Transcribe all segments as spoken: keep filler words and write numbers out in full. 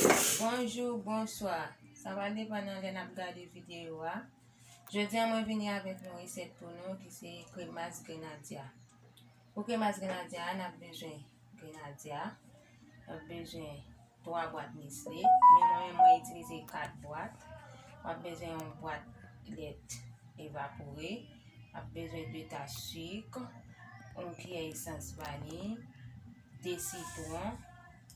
Bonjou, bonswa. Sa va depann nan lè n ap gade videyo a. Jodi a, mwen vini avèk yon resèt pou nou ki se kremas grenadya. Pou kremas grenadya a, n ap bezwen grenadya, n ap bezwen twa bwat Nestlé, men mwen menm mwen itilize kat bwat. W ap bezwen yon bwat lèt evapore, w ap bezwen de tas sik, yon kiyè esans vaniy, de sitwon,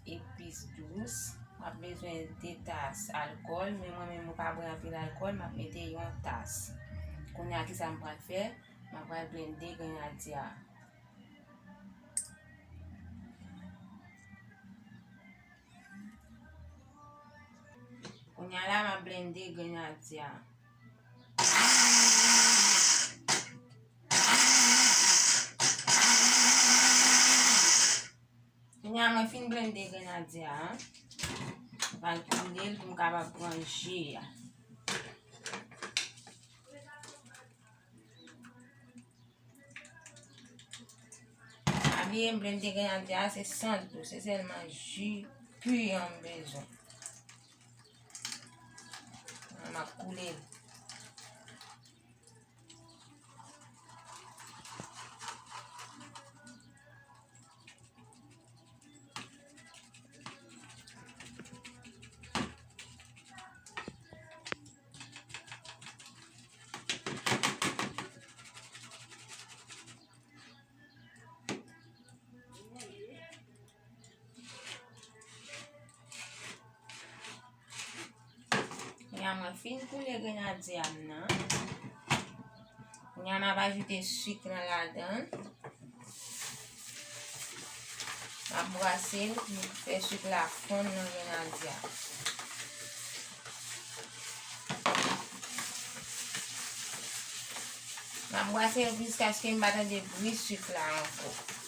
epis dous, w ap bezwen de tas alkòl, men mwen menm mwen pa bwè anpil alkòl, m ap mete yon tas. Kounye a, kisa m pral fè? M ap pral blende grenadya a. Kounye a la, m ap blende grenadya a. Kounye a, mwen fin blende grenadya a. M pral koule l pou m kapab pran ji a. Pa bliye, m blende grenadya a, se san dlo, se sèlman ji pi an m bezwen. M ap koule l. Kounye a mwen fin koule grenadya m nan. Kounye a m ap ajoute sik lan ladan l. M ap brase l pou fè sik la fonn nan grenadya. M ap brase l jiskaske m pa tande bri sik la ankò.